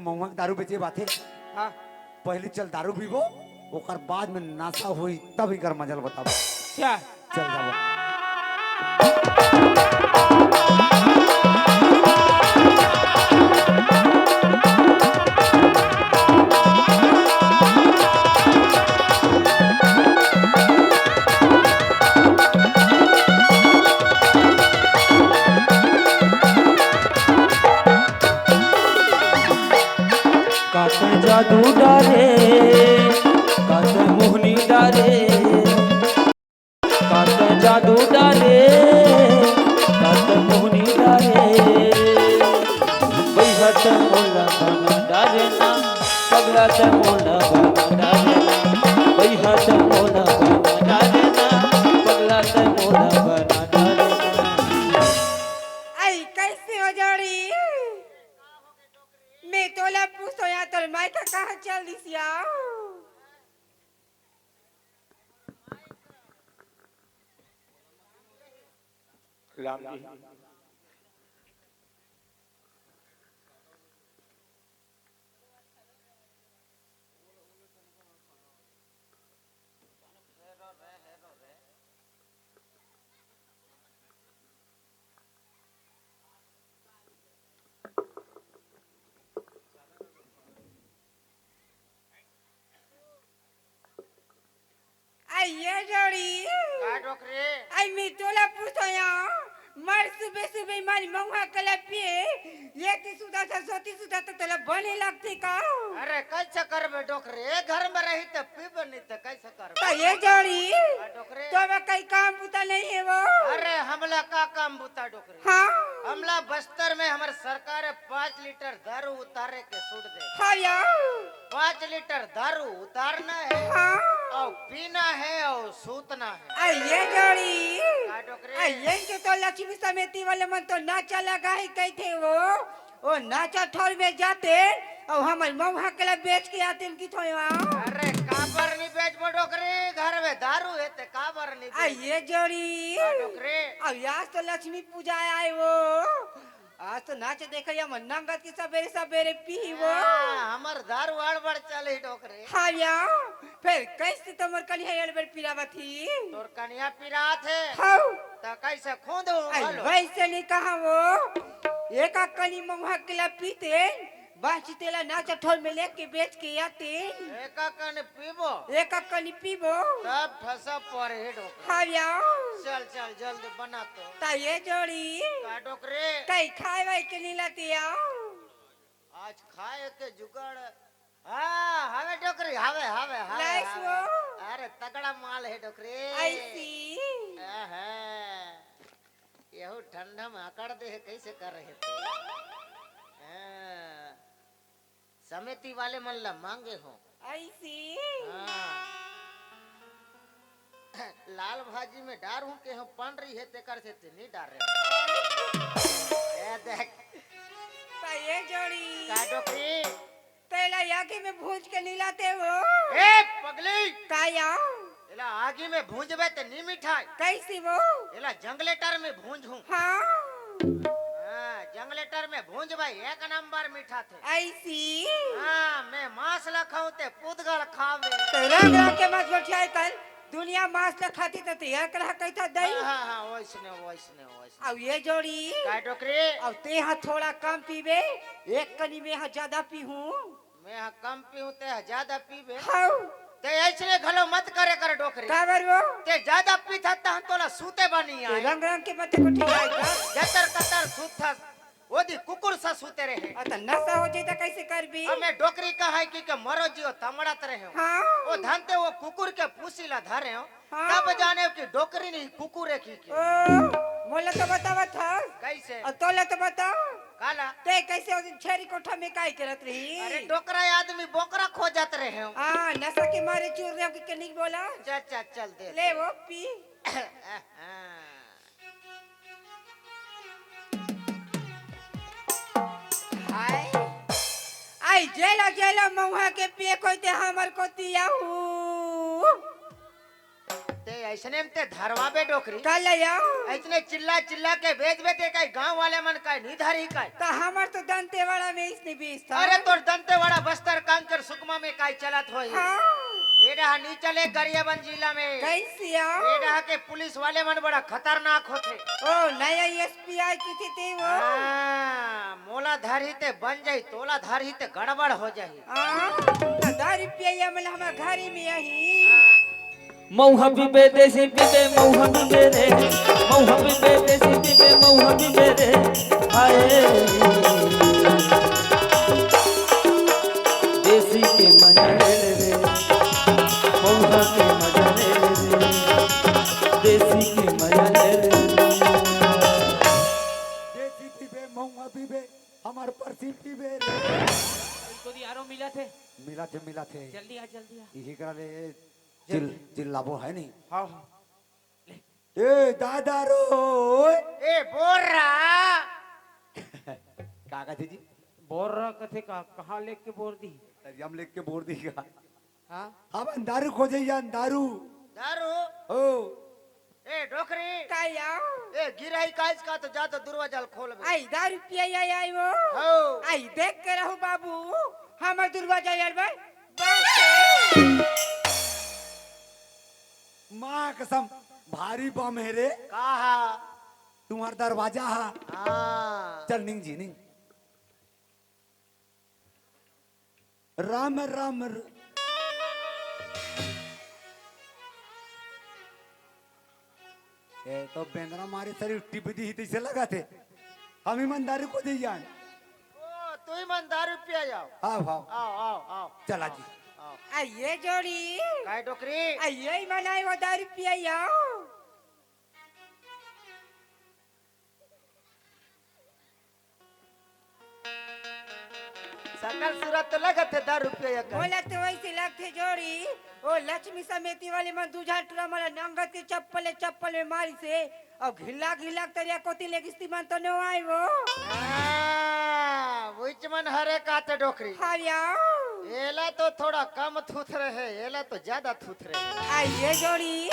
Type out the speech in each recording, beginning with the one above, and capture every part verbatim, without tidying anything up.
महुआ के दारू बेचे बाथे। हाँ। पहली चल दारू पीबो, ओकर बाद में नशा होई, तब इकर मजा ल बताबो। चल। चल जाबो। काते जादू डारे, काते मोहनी डारे, काते जादू डारे, काते मोहनी डारे। बैहत मोला बना डारे ना, पगला ते मोला बना डारे ना। बैहत मोला बना डारे ना, पगला ते मोला बना डारे ना। आई कैसे हो जोड़ी? मैं तोला पूछो या तोर माई का कहाँ चल दिस या? राम जी। आई ये जोड़ी। का डोकरे? आई मैं तोला पूछो या, मर सुबह सुबह मारी महुआ कला पिए, ये ती सुधा था, सोती सुधा तो तोला बने लगते का? अरे कैसे करबे डोकरे? घर में रही तो पीबे नहीं तो कैसे करबे? तो ये जोड़ी, का डोकरे? तो मैं कई काम बुता नहीं है वो। अरे हमला का काम बुता डोकरे? हाँ। हमला बस्तर में हमर सरकार पाँच लीटर दारू उतारे के छूट दे। हाँ या। पाँच लीटर दारू उतारना है हाँ। और पीना है और सूतना है। आ ये जोड़ी। का डोकरे? आ ये के तो लक्ष्मी समिति वाले मन तो नाचा लगा ही कही थे वो। ओ नाचा ठौर में जाते और हमर महुआ कला बेच के आते इनकी थोड़ा। अरे काबर नहीं बेचबो डोकरे? घर में दारू है ते काबर नहीं आ बेचबो? ये जोड़ी। का डोकरे? अब आज तो लक्ष्मी पूजा आए वो। आज तो नाच देखे या मन नंगत के सबेरे सबेरे पीही वो। हाँ, हमर दारू अड़बड़ चले डोकरे। हाँ या, फिर कैसे तमर कनिया एड़ बेर पिरावत ही? तोर कनिया पिरात है। हाँ। त कैसे खोदो? आई बोलो। वैसे नहीं कहा वो। एक कनी महुआ कला पीते, बाची तेला नाचा ठोल में लेके बेच के आते। एक कनी पीबो। एक कनी पीबो। तब ठसा परे डोकरे। हाँ या। चल, चल, जल्दी बना तो। ता ये जोड़ी। का डोकरे? कई खाए वाए के नहीं लाते आओ। आज खाए के जुगाड़। हाँ, हवे डोकरी, हवे, हवे, हवे, लाइस हवे। वो। अरे, तगड़ा माल है डोकरी। ऐसी। आहा। यहू ठंडा में अकड़ दे है, कैसे कर रहे थे? हाँ। समिति वाले मन ला मांगे हो। ऐसी। हाँ। लाल भाजी में डार हूँ के हम पान रही है, तेकर से ते नहीं डार रहे। ए देख। तो ये जोड़ी। का डोकरी? तेला आगी में भूंज के नहीं लाते वो। ए पगली। का या? एला आगी में भूंजबे ते नहीं मिठाई। कैसी वो? एला जंगलेटर में भूंज हूँ। हाँ। हाँ, जंगलेटर में भूंजबे एक नंबर मीठा थे। ऐसी। हाँ, मैं मांस ला खाऊं ते पुदगल खावे। तो रंग रंग के मत गोठियाए कर। दुनिया मांस ला खाती तो ते एक रहा कहता दई। हाँ, हाँ, हाँ, वैसने, वैसने, वैसने। अब ये जोड़ी। का डोकरी? अब ते हा थोड़ा कम पीबे, एक कनी में हा ज्यादा पीहूं। मैं हा कम पीहूं, ते हा ज्यादा पीबे। हाउ। ते ऐसने घलो मत करे कर डोकरी। काबर वो? ते ज्यादा पीथा तहन तोला सूते बनी ते आए। रंग रंग के मत गोठियाए कर। जतर कतर सूथस। ओदी कुकुर सा सूते रहे। अ, त नशा हो जाई त कैसे करबी? अब मैं डोकरी कहाई कि के मरो जियो तमड़त रहे हो। हाँ। ओ धनते वो कुकुर के पूसी ला धरे हो। हाँ। तब जाने कि डोकरी नहीं कुकुर है कि के। ओ, मोला तो बतावत हस। कैसे? अ, तोला तो बता। काला? ते कैसे ओ दिन छेरी कोठा में काई करत रही? अरे डोकरा आदमी बोकरा खोजत रहे हो। हाँ, नशा के मारे चूर रहे हो कि के नहीं बोला? चल, चल, चल दे। ले वो पी। हाय। आई जेला जेला महुआ के पिए कोई ते हमर कोती आहू। ते अइसने में ते धरवाबे डोकरी। का ले आओ? अइसने चिल्ला चिल्ला के बेचबे ते काई गांव वाले मन काई नी धरही काई? त हमर तो दंतेवाड़ा में इसने बेचता। अरे तोर दंतेवाड़ा बस्तर कांकेर सुकमा में काई चलत होही? हाँ। ए डहा नी चले गरियाबंद जिला में। कइसे आओ? ए डहा के पुलिस वाले मन बड़ा खतरनाक होथे। ओ, नया एसपी आय किथे ते वो। हाँ, मोला धरही ते बन जाही, तोला धरही ते गड़बड़ हो जाही। हाँ, त दारू पियइया मन हमर घरी में आही। हाँ। मउहा पीबे देसी पीबे मउहा पीबे रे, मउहा पीबे देसी पीबे मउहा पीबे रे। हाय, देसी के मजा ले ले रे, मउहा के मजा ले ले रे, देसी के मजा ले ले रे। देसी पीबे मउहा पीबे, हमर परसी पीबे रे। कोई आरो मिलथे? मिलथे, मिलथे। जल्दी आ, जल्दी आ। इही करा ले जल्दी। चिल-, चिल्लाबो है नहीं। हाँ, हाँ। ए दादा रो। ए बोर्रा। का कथे जी? बोर्रा कथे का, कहाँ लेके बोर दी? तरिया में लेके बोर दी का? हाँ? हमन दारू खोजे यान दारू। दारू? ओ। ए डोकरी। का यार? ए गिरही काइस का तो जा तो दरवाजा ल खोल बे। आई दारू पिया या आई वो। हो। आई देख के रहू बाबू, हमर दरवाजा यार बे। बस। माँ कसम, भारी बम हे रे। का हा? तुम्हर दरवाजा हा। हाँ। चल निंग जी, निंग। राम, राम, र-, ए तो बेंदरा मारे शरीर टिप दी ही तइसे लगथे। हम ईमानदारी को दे जान। ओ, तू ईमानदारी पिया जाओ। आओ, आओ। आओ, आओ, आओ। चला जी। आओ। आ ये जोड़ी। काय डोकरी? आ ये मनाई वो दारू पिया आओ। सकल सूरत तो लगत हे दारू पिया कर। मोला तो वइसे लगथे जोड़ी, ओ लक्ष्मी समेती वाले मन दू झान टूरा मोला नंगत के चप्पल ले चप्पल में मारिस हे, अउ घिल्ला घिल्ला तरिया कोती ले गिस्ती मन तो नो आए वो। हाँ, वइच मन हरे काते डोकरी। हाँ यार। एला तो थोड़ा कम थुथरे हे, एला तो ज्यादा थुथरे हे। आ ये जोड़ी,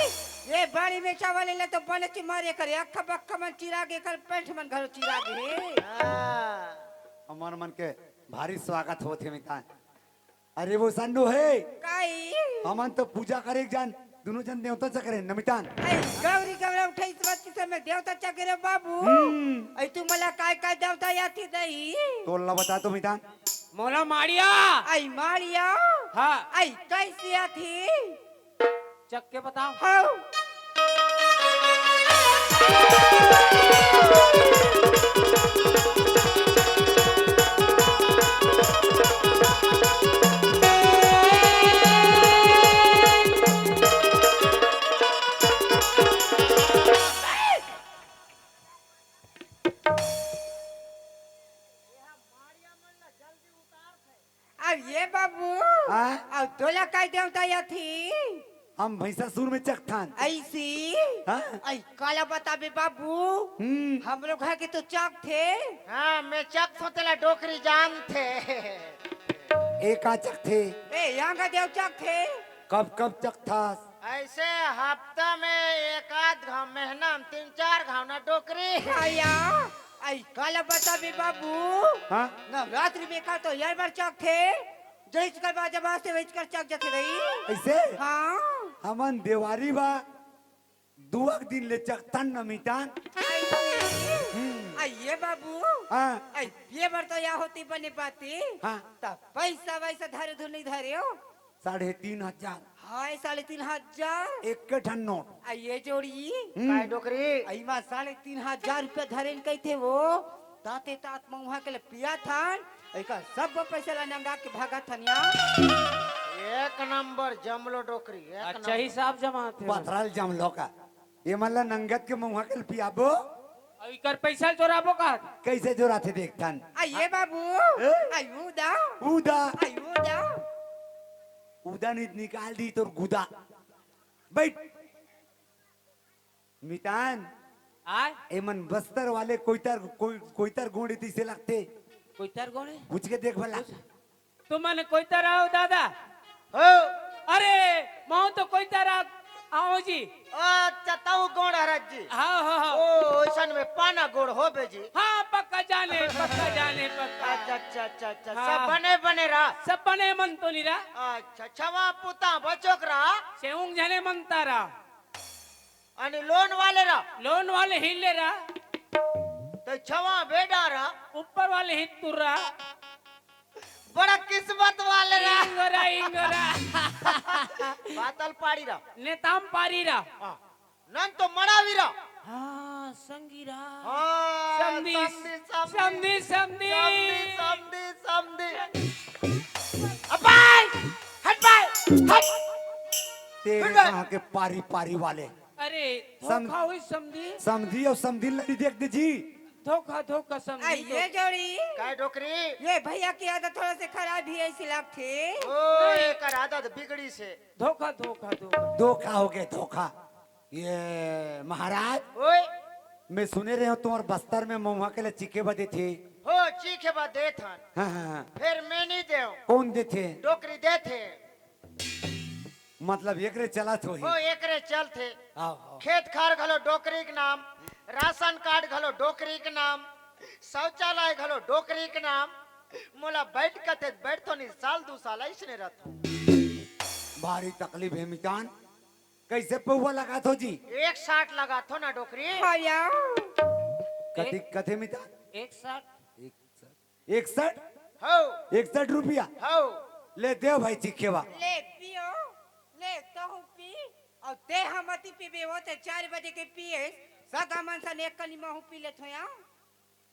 ये बाड़ी में चावल ले तो बने चिमारे करे, अख बख मन चिरा गे, कर पैंट मन घरो चिरा गे हे। हाँ। हमर मन के भारी स्वागत होत हे मितान। अरे वो संडू हे। काई? हमन तो पूजा करे एक जान, दुनों जन देवता चकरे नमितान। आई गौरी गौरा उठाई इस बात की समय देवता चकरे बाबू। हम्म। आई तू मला काय काय देवता याद थी दही? तोला बता तो मितान। मोला माड़िया। आई माड़िया। हाँ। आई कैसी आथी? चक के बताओ। हाँ। अब ये बाबू, हाँ? अब तोला काय देवता या थी? हम भैंसासुर में चकथन। ऐसी? हाँ? ऐ काला बताबे बाबू, हम्म। हमरो घर के तो चक थे। हाँ, मैं चक थो तेला डोकरी जान थे। ए का चक थे? ए, यहाँ का देव चक थे। कब कब चक था? ऐसे हफ्ता में एक आध घाव, महीना में तीन चार घाव ना डोकरी। आया, आई काला बताबे बाबू। हाँ? नवरात्रि में का तो यार बार चक थे। जइच कर बाजा बाजथे, वइच कर चक जथे रही। ऐसे? हाँ। हमन देवारी बा, दुआ के दिन ले चकथन नमितान। आई, हम्म। आई ये बाबू। हाँ। आई ये बार तो या होती बने बाती। हाँ। त पैसा वैसा धरे धुर नहीं धरे हो। साढ़े तीन हजार। हाय, साढ़े तीन हजार। एक के ठन नोट। आ ये जोड़ी। हम्म। काय डोकरी? आ इमा साढ़े तीन हजार रुपया धरेन कहिथे वो। ताते तात मउहा के ले पिया थन। एकर सब पैसा ला नंगा के भागा थन या। एक नंबर जमलो डोकरी, एक अच्छा नंबर। हिसाब जमा थे। पथराल जमलो का। ये मन ला नंगत के मउहा के ले पियाबो। अउ इकर पैसा ल चोराबो का? कैसे चोराथे देखथन। आ ये बाबू, ए? आ यू दा। ऊ दा। आ यू दा। उदा नहीं निकाल दी तोर गुदा। बैठ। मितान। आय? एमन बस्तर वाले कोइतर, कोई, कोइतर गोंड़े तइसे लगथे। कोइतर गोंड़े? पूछ के देख भला। पूछ। तुमन कोइतर आओ दादा? हो। अरे, महूँ तो कोइतर आ, आओ जी। अच्छा, तहूँ गोंड़ हरस जी। हाँ, हाँ, हाँ। ओ, अइसन में पाना गोंड़ होबे जी। हाँ, पक्का जाने, पक्का जाने, पक्का। अच्छा, अच्छा, अच्छा, अच्छा। हाँ। सब बने, बने रहा। सब बने मन तो नहीं रहा। अच्छा, छवा पुता बचोक रहा। सेउंग झने मनता रहा। अने लोन वाले रहा। लोन वाले हिले रहा। तो छवा बेडा रहा। ऊपर वाले हित तुर रहा। बड़ा किस्मत वाले रहा। इंगोरा, इंगोरा। बातल पाड़ी रहा। नेताम पारी रहा। हाँ। नन तो मड़ावी रहा। हाँ, संगी रहा। हाँ, समधी, समधी, समधी। समधी, समधी। समधी, समधी, समधी। अबाई! हट बाई! हट! तेरे हट बाई! कहाँ के पारी, पारी वाले? अरे, सम-, धोखा होइस समधी। समधी अउ समधी लड़ी देख दे जी। धोखा, धोखा समधी, आ, ये धोखा। जोड़ी। काय डोकरी? ये भैया की आदत थोड़ा से खराब ही ऐसी लगथे। ओ, नहीं। एकर आदत बिगड़िस हे। धोखा, धोखा, धोखा। धोखा हो गया, धोखा। ये महाराज, ओए। मैं सुने रहेंव तुम्हर बस्तर में महुआ के ले चीखे बर देथे। हो, चीखे बर देथन। हाँ, हाँ, हाँ। फेर मैं नहीं देंव। कोन देथे? डोकरी देथे। मतलब एकरे चलत होही। हो, एकरे चलथे। आओ, आओ। खेत खार घलो डोकरी के नाम, राशन कार्ड घलो डोकरी के नाम, शौचालय घलो डोकरी के नाम। मोला बैठ कथे, बैठथों नहीं, साल दू साल अइसने रहिथों। भारी तकलीफ हे मितान। कइसे पउवा लगाथो जी? एक साठ लगाथों ना डोकरी। हाँ यार। कति, एक कथे मितान? एक साठ। एक साठ। एक साठ? हौ। एक साठ रुपया? हौ। ले देव भाई चीखे बर। ले पियो, ले तहूँ पी, अउ ते हमती पीबे हो ते चार बजे के पिए, सगा मन सन एक कनी महूँ पी लेथों यार।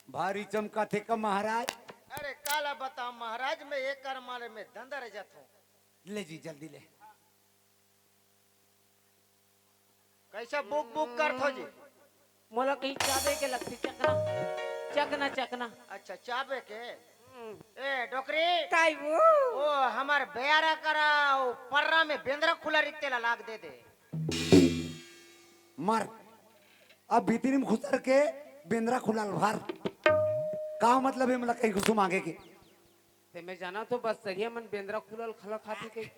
भारी चमकाथे का महाराज? अरे काला बतावँ महाराज, मैं एकर मारे में दंदर जाथों। ले जी जल्दी ले। कइसे बुक बुक करथो जी? मोला कहीं चाबे के लगथे, चकना, चकना, चकना। अच्छा, चाबे के? हम्म। ए, डोकरी। काय वो? ओ, हमर बेयारा करा, ओ पर्रा में बेंदरा खुला रिहिस तेला लाग दे दे। मर। अब भीतरी में खुसर के बेंदरा खुला ल भर। का मतलब हे, मतलब कहीं कुछ मांगे के? ते मैं जाना तो बस्तरिया मन बेंदरा खुला ल खला खाथे के।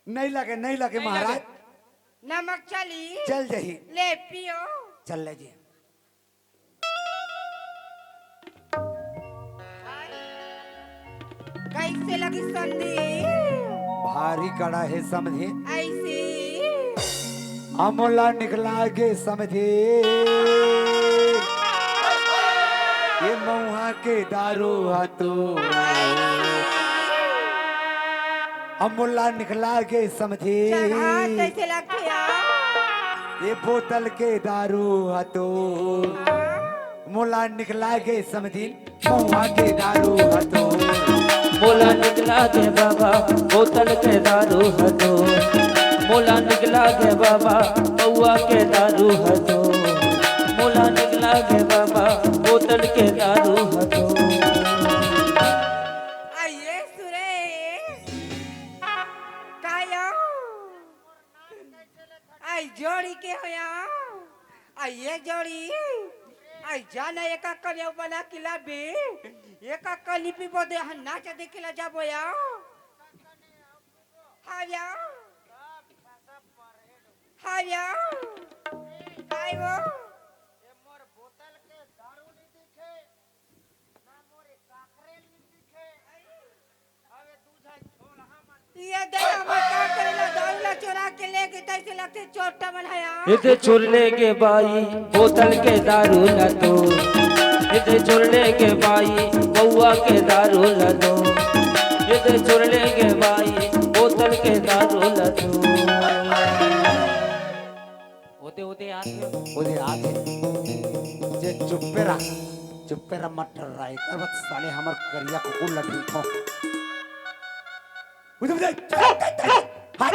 नहीं लगे, नहीं लगे नहीं महाराज। लगे। नमक चली। चल जाही। ले पियो। चल ले जी। कइसे लगिस समधी? भारी कड़ा हे समधी। अइसे। अमोला निकला गे समधी। ये महुआ के दारू ह तो। अमोला निकला गे समधी। चढ़ा कइसे लगथे यार? ये बोतल के दारू ह तो। मोला निकला गे समधी। महुआ के दारू ह तो। मोला निकला गे बाबा, बोतल के दारू ह तो। मोला निकला गे बाबा, महुआ के दारू ह तो। मोला निकला गे बाबा, बोतल के दारू ह तो। आइए सुरेश, कायो? आई जोड़ी के होया? आ ये जोड़ी, आई जाना एका कलिया बना के लाबे, एका कली पीबो दे, हम नाच देखे ला जाबो या। हाँ या। हाँ या। काय वो? ये दे, हमर का करेला, दारू ला चोरा के लेगे, तइसे लगथे चोरटा मन हया। एदे चोर लेगे बाई, बोतल के दारू ला तो। एदे चोर लेगे बाई, महुआ के दारू ला तो। एदे चोर लेगे बाई, बोतल के दारू ला तो। ओदे, ओदे आथे। ओदे आथे। जे चुप्पे रह, चुप्पे रह, मत डर्रा। एकर बाद साले हमर करिया कुकुर ला ढीलथों। उधर, उधर। हट, हट, हट,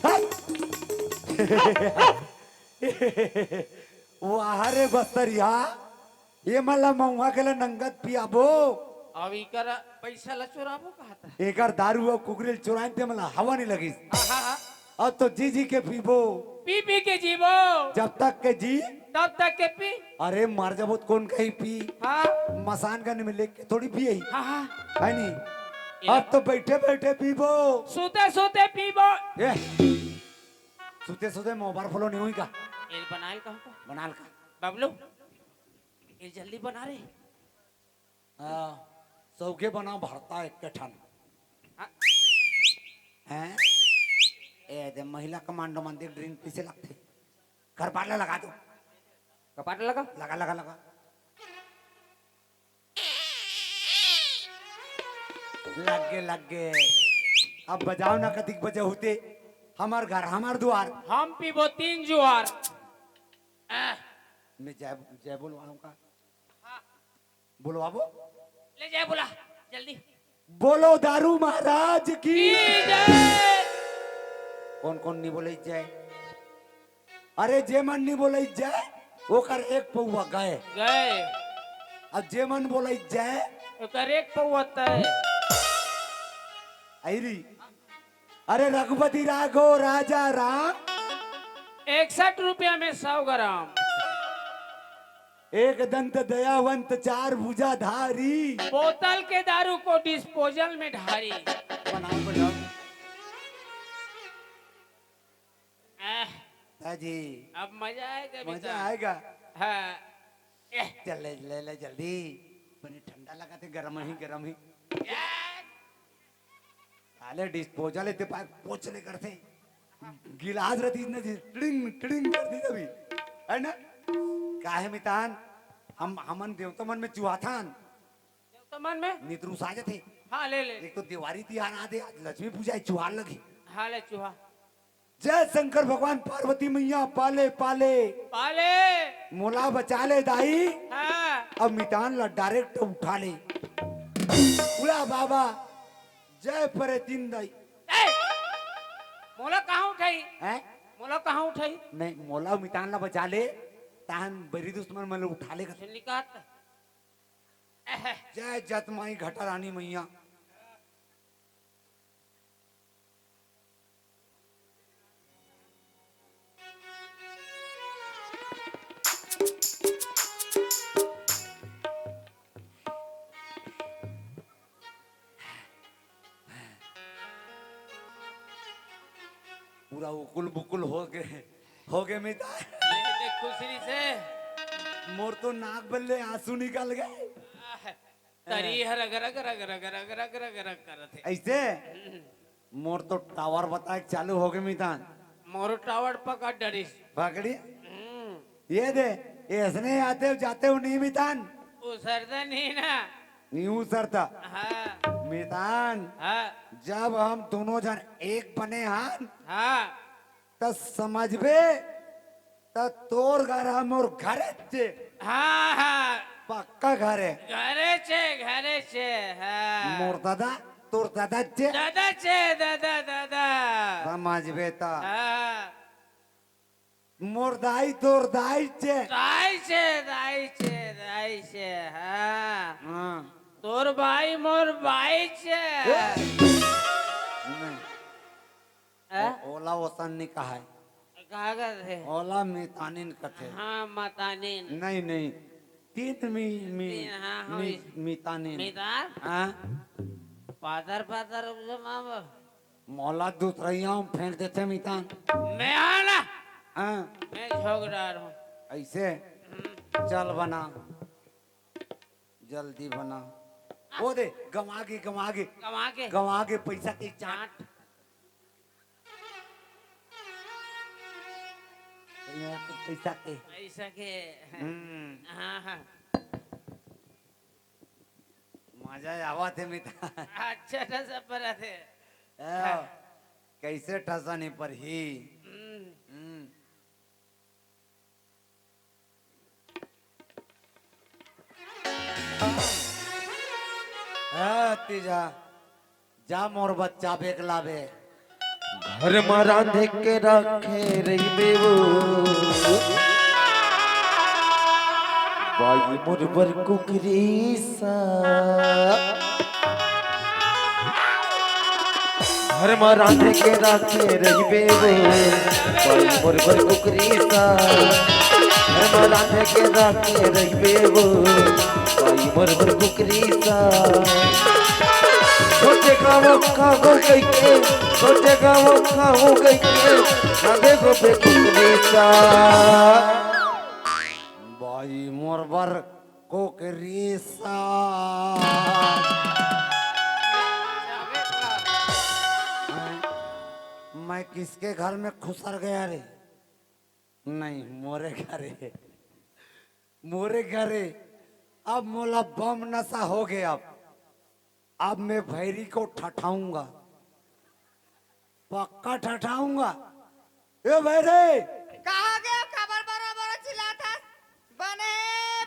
हट। वाह रे बस्तरिया। ये मन ला महुआ के ला नंगत पियाबो। अब इकर पैसा ला चोराबो कहत हे। एकर दारू अउ कुकरी ल चोराइन ते मन ला हवा नहीं लगिस। हाँ, हाँ, हाँ। अब तो जी जी के पीबो। पी पी के जीबो। जब तक के जी। तब तक के पी। अरे मर जाबो त कोन कही पी। हाँ। मसान गंज में लेके थोड़ी पियही। हाँ, हाँ। है नी? अब तो बैठे बैठे पीबो। सुते सुते पीबो। ए, सुते सुते मोबाइल फॉलो नहीं हुई का? ये बनाल कहाँ का? बनाल का? बबलू, ये जल्दी बना रे। हाँ, सौगे बना भरता एक के ठन। हाँ। हैं? ए दे, महिला कमांडो मन देख, ड्रिंक पीछे लगते। घर पाले लगा दो। कपाट लगा। लगा, लगा, लगा। लग गे, लग गे। अब बजाओ ना, कतिक बजे होते। हमर घर, हमर दुआर। हम पीबो तीन जुआर। आह। मैं जय, जय बोलवाऊं का? हाँ। बोलवाबो? ले जय बोला, जल्दी। बोलो दारू महाराज की। की जय। कौन कौन नहीं बोले जय? अरे, जे मन नहीं बोले जय, ओकर एक पौवा गए। गए। अब जे मन बोले जय, ओकर एक पौवा तय। अइरी। अरे, रघुपति राघव राजा राम। इकसठ रुपया में सौ ग्राम। एक दंत दयावंत चार भुजाधारी। बोतल के दारू को डिस्पोजल में ढारी। बनाओ, बनाओ। आह, हाँ जी। अब मजा आएगा मजा बेटा। आएगा। हाँ। एह। चल, ले, ले, ले जल्दी। पानी ठंडा लगा थे, गरम ही, गरम ही। एह। साले डिस्पोजल इतने पास पोछ ले करते। गिलास रहती इतने जी, टिड़िंग, टिड़िंग करती तभी। है ना? काहे मितान? हम, हमन देवता मन में चुहाथन। देवता मन में? नितरू साजे थे। हाँ, ले, ले। एक तो देवारी तिहार आ दे, आज लक्ष्मी पूजा है, चुहार लगी। हाँ, ले, चुहा। जय शंकर भगवान, पार्वती मैया पाले पाले। पाले। मोला बचा ले दाई। हाँ। अब मितान ला डायरेक्ट उठा ले। उड़ा बाबा, जय परे तीन दाई। ए! मोला कहाँ उठाई? हैं? मोला कहाँ उठाई? नहीं, मोला मितान ला बचा ले, ताहन बरी दुश्मन मन ला उठा ले कर। निकात। जय जतमाई घटा रानी मैया। पूरा उकुल बुकुल हो गए, हो गए मितान। ले, ले खुसरी से। मोर तो नाक बल्ले आंसू निकल गए। आह, तरी हर रग रग रग रग करत हे। ऐसे? हम्म। मोर तो टावर बताए चालू हो गए मितान। मोर टावर पकड़ डरिस। पकड़ी? हम्म। ये दे, ऐसने आते हो, जाते हो नहीं मितान। उसरता नहीं ना। नहीं उसरता। हाँ। मितान, हाँ। जब हम दोनों जन एक बने हन, हाँ। त समझबे, त तोर घर ह मोर घरे चे। हाँ, हाँ। पक्का घर है। घरे चे, घरे चे, हाँ। मोर दादा, तोर दादा चे। दादा चे, दादा, दादा। समझबे त। हाँ। मोर दाई, तोर दाई चे। दाई चे, दाई चे, दाई चे, हाँ। हाँ। तोर बाई, मोर बाई चे। ए? नहीं। हैं? ओ-, ओला ओसन नहीं कहा है। कहा करथे? ओला मितानिन कथे। हाँ, मतानिन। नहीं, नहीं। तीन मी-, मी-, तीन, हाँ, हाँ, मी-, वही। मितानिन। मितान? हाँ। पातर, पातर, उपजे मामा। मोला दूसरैया में फेंक देथे मितान। मैं आना। हाँ। मैं झोंक डार हूँ। ऐसे? हम्म। चल बना। जल्दी बना। ओ दे, गंवा गे, गंवा गे। गंवा गे। गंवा गे पैसा के चाट। चाट। ये तो पैसा के। पैसा के। हम्म। हाँ, हाँ। मजा आवत हे मितान। अच्छा ठसा परत हे। ए, कैसे ठसा नहीं परही? हम्म। हम्म। ए, तीजा, जा मोर बच्चा बेकलाबे। घर म रांधे के रखे रहिबे वो, बाई मोर बर कुकरी सा। घर म रांधे के रखे रहिबे वो, बाई मोर बर कुकरी सा। घर म रांधे के रखे रहिबे वो, बाई मोर बर कुकरी सा। छोटे वो खाहूं कहिके, सोचे का वो खाहूं कहिके, ना देखो पे कुकरी सा। भाई मोर बर कुकरी सा। मैं किसके घर में खुसर गया रे? नहीं, मोरे घरे, मोरे घरे। अब मोला बम नशा हो गया। अब मैं भैरी को ठठाऊंगा, पक्का ठठाऊंगा। ए भैरे! कहाँ गया? काबर बड़ा बड़ा चिल्लात हस? बने,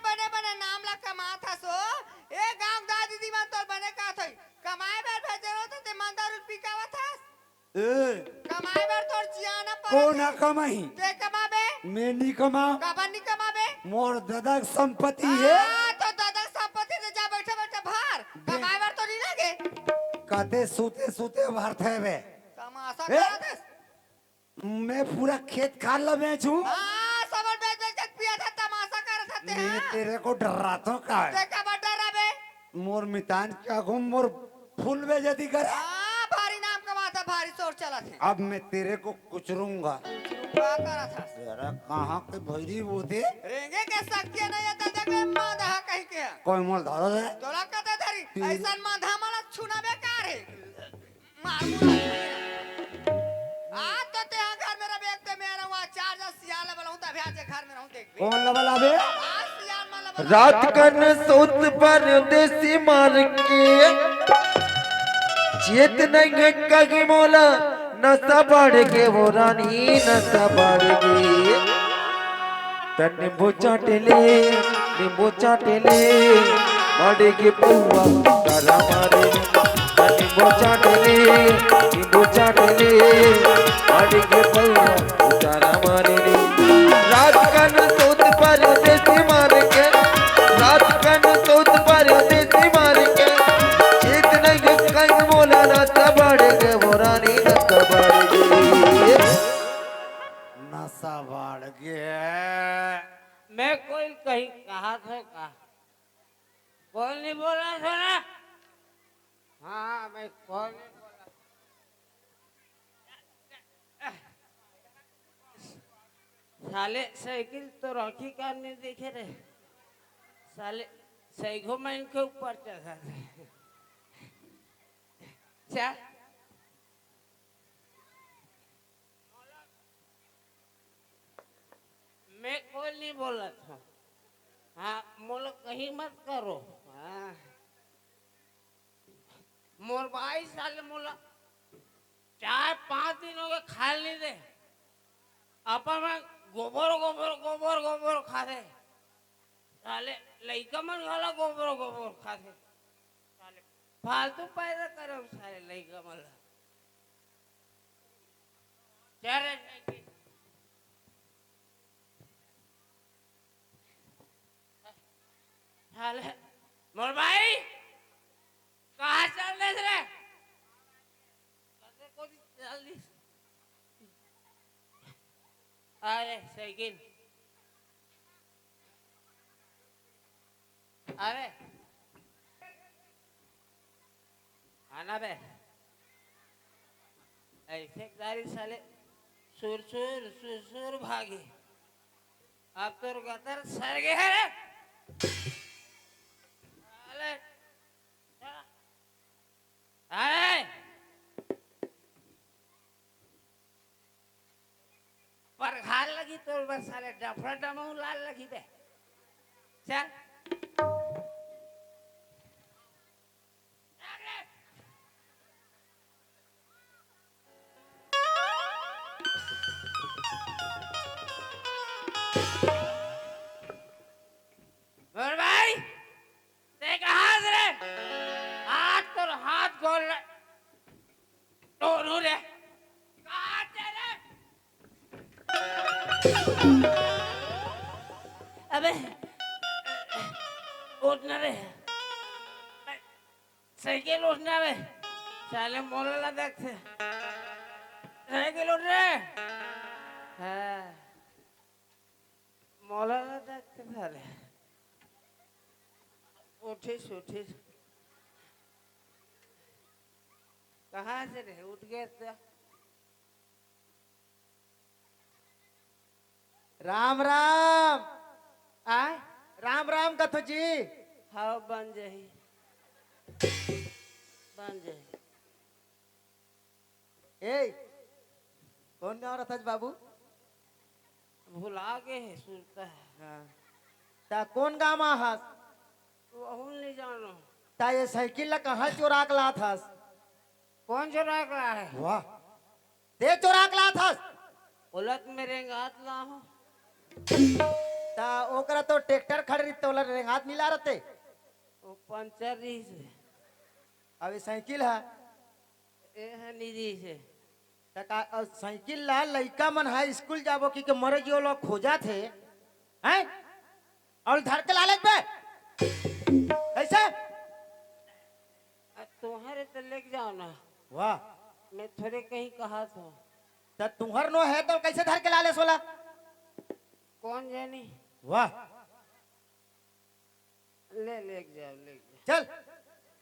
बने, बने नाम ला कमात हस ओ। ए गांव दादी दीदी मन तोर बने का थई? कमाए बर भेजे रहो तो ते मंदा रुल पिकावत हस। ए, कमाए बर तोर जियाना परत कोन हे। ह कमाही? ते कमाबे? मैं नी कमा। काबर नी कमाबे? मोर ददा के संपत्ति हे। हाँ, तो ददा के संपत्ति ते जा बैठे बैठे भर। दे। कमाए बर तो नी लगे। कते सूते सूते भरथे बे। तमाशा ए? करत हस। मैं पूरा खेत खार ला बेचूं। हाँ, सबन बेच बेच के पिया था, तमाशा करत हस ते, मैं हाँ। तेरे को डराता हूँ का? ते काबर डराबे? मोर मितान के आगू मोर फूल बेइज्जती करे। हाँ, भारी नाम कमात हे, भारी शोर चलत हे। अब मैं तेरे को कुचरूंगा। कुचरूंगा करत हस। तेरा कहाँ के भैरी वो दे? रेंगे के शक्ति नहीं है, तो देख ले माधा कहीं के। कोई मोल धरो दे। तोला कते धरी? तीन। ऐसन माधा मला छूना बेकार हे। मार मुआ। आज तो तेहा घर में रबे, एक ते मैं रहूं, आज चार जन सियाल ला बलाऊं, तभे आज ये घर में रहूं, देखबे। कोन ला बलाबे? आज सियाल मन ला बलाऊं। रात कन सोत परदेसी मार के, चेत नहीं कहीं मोला, नशा बढ़ गे वो रानी, नशा बढ़ गे। त नींबू चाट ले, नींबू चाट ले, मारे के पौआ उतारा मारे। त नींबू चाट ले, नींबू चाट ले, मारे के पौआ उतारा मारे रे। रात कन सोत परदेसी मार के, रात कन सोत परदेसी मार के, चेत नहीं कहीं मोला ना तबाड़ के, वो रानी ना तबाड़ के। नशा बढ़ गे। मैं कोई कहीं कहा था का? कोई नहीं बोला था ना? हाँ, मैं कोई नहीं बोला। साले साइकिल तो रखी का नहीं देखे रे। साले सैगो माइन के ऊपर चढ़ा थे। चल। मैं कोई नहीं बोला था। हाँ, मोला कहीं मत करो। हाँ। मोर भाई साले मोला चार पांच दिन हो गए खाए नहीं दे। अपन में गोबर, गोबर, गोबर, गोबर खाथे। साले लइका मन घला गोबर, गोबर खाथे। साले फालतू पैदा करम साले लइका मन ला। चल रे, साले, मोर भाई, कहाँ चल देस रे? कते कोती चल दिस? अरे, साइकिल। अरे, आना बे। ऐसे गाड़ी साले सुरसुर, सुरसुर भागी। अब तोर गतर सर गे हे रे। साले, अरे, परघार लगी तोर बर साले, डफरा डमाऊ लाल लगी बे। चल। मोर भाई, ते कहाँ से रे? आज तोर हाथ गोड़ ल-, तोड़ू रे। कहाँ से रे? अबे, उठ ना रे। साइकिल उठ ना रे। साले मोला ला देख से। साइकिल उठ रे। हाँ। मोला ला देख से साले। उठिस, उठिस। कहाँ से रे? उठ गए तो। राम राम। आय? राम राम कथो जी। हाँ, बन जाही। बन जाही। ए, कौन गाँव रहथस बाबू? भुला गे हे, सुरता हे। हाँ। ता कौन गाँव म हस? वहू नहीं जानो। ता ये साइकिल ला कहाँ चोरा के लात हस? कौन चोरा के ला हे? वाह, ते चोरा के लात हस? ओला तो मैं रेंगात ला हूँ। ता ओकरा तो ट्रैक्टर खड़े रही, तोला रेंगात नहीं ला रहते। वो पंचर रही से। अब ये साइकिल है। ए ह निरी से। त का, अ, साइकिल ला लइका मन ह स्कूल जाबो कि के मरे जियो ला खोजत हे, हैं? अउ धर के लालच बे। कैसे? अब तुहर हे त लेके जाओ ना। वाह। मैं थोड़े कहीं कहा था। त तुहर नो हे त कैसे धर के लाले सोला? कौन जानी? वाह। ले, लेके जाओ, लेके जाओ। चल,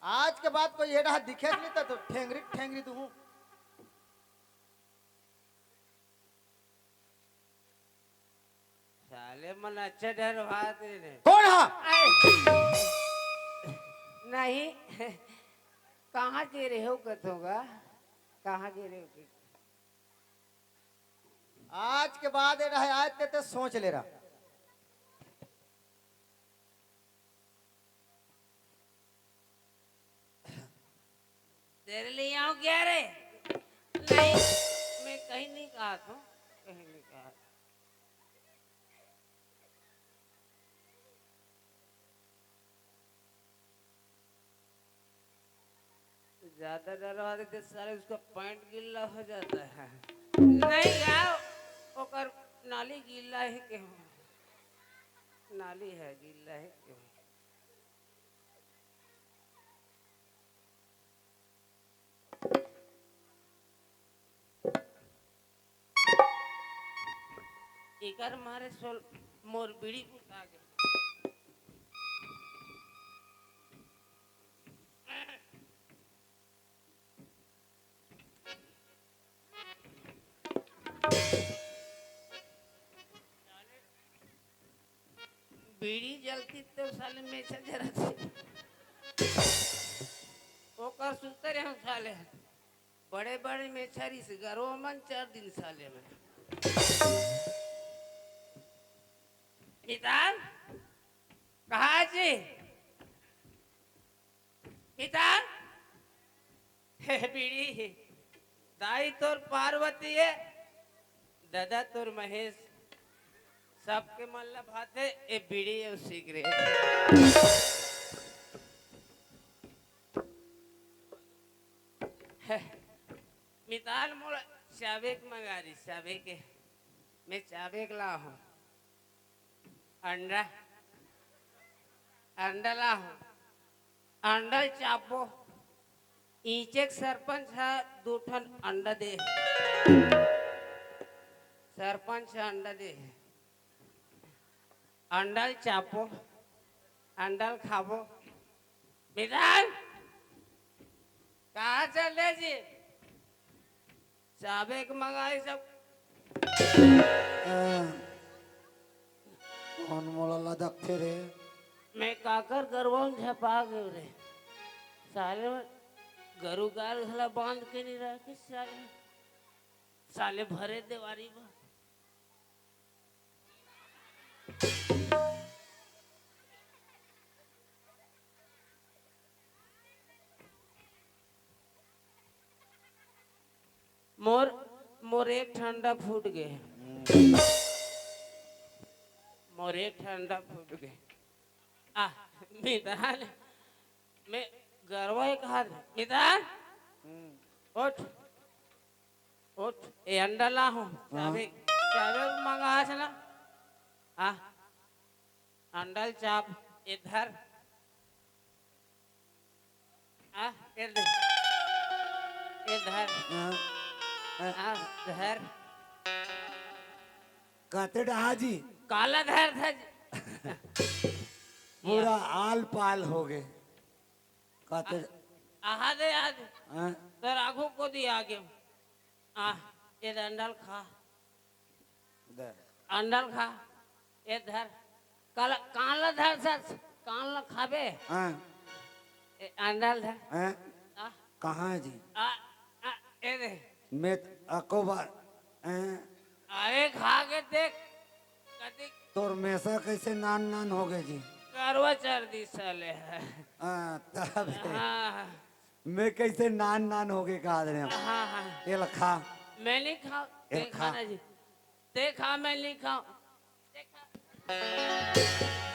आज के बाद कोई एड़ा दिखे नहीं तो, तो ठेंगरी, ठेंगरी दूँ। साले मन अच्छा डरवात हे रे। कौन हा? आए। नहीं, कहाँ गे रहे हो कथोगा? कहाँ गे रहे हो? आज के बाद एड़ा हे, आज ते, ते सोच ले रहा। तेरे लिए आऊं क्या रे? नहीं, मैं कहीं नहीं कहा था, कहीं नहीं कहा था। ज्यादा डरवा देते साले, उसका पैंट गीला हो जाता है। नहीं यार, ओकर नाली गीला है के हो? नाली है, गीला है के हो? एकर मारे सोल मोर बीड़ी बुता गे। बीड़ी जलती तो साले मेछा जरत हे। ओकर सुतर हम साले। बड़े बड़े मेछा रिस गरवा मन चार दिन साले में। मितान, कहाँ जी? मितान, हे बीड़ी, दाई तोर पार्वती हे, दादा तोर महेश, सबके मन ला भाथे ए बीड़ी अउ सिगरेट। मितान मोला चाबेक मंगा रही, चाबेक, मैं चाबेक ला हूँ। अंडा, अंडा ला हूँ, अंडा चापो। इचेक सरपंच ह दू ठन अंडा दे हे। सरपंच ह अंडा दे हे। अंडा ल चापो, अंडा ल खाबो। मितान, कहाँ चल रहे जी? चाबेक मंगाई सब। ए, कौन मोला लदकथे रे? मैं काकर गरवा म झपा गयो रे। साले मन गरु गाय घला बांध के नहीं रखे साले। साले भरे देवारी बा। मोर, मोर एक ठन अंडा फूट गे। मोर एक ठन अंडा फूट गे। आ, मितान, मैं गरवा एक हाथ, मितान, उठ, उठ, ए अंडा ला हूँ, हाँ। चाबी, चाबी मंगा से ना। आ, अंडा ल चाप, ए धर। आ, ए धर। ए धर। हाँ। आ, धर। कहते डहा जी। काला धर था जी। पूरा आल पाल हो गए। कहते आहा दे, आहा दे। हाँ? तोर आगू कोती आगे। आ, ए अंडा ल खा। दे। अंडा ल खा। ए धर। कान ल धर सच। कान ल खाबे। हाँ। ए अंडा ल धर। हाँ? आ। कहाँ हे जी? आ, आ, ए दे। मैं त-, अको बार, हैं? अरे खा के देख। कति तोर मेसा कइसे नान नान होगे जी? करवा चढ़ दिस साले। हाँ, तब हे। हाँ। मैं कइसे नान नान होगे कहा दे रहे हैं। हाँ, हाँ। ए ल खा। मैं नहीं खाऊं। ए ल ते खा। खाना जी। ते खा, मैं नहीं खाऊं। ते खा।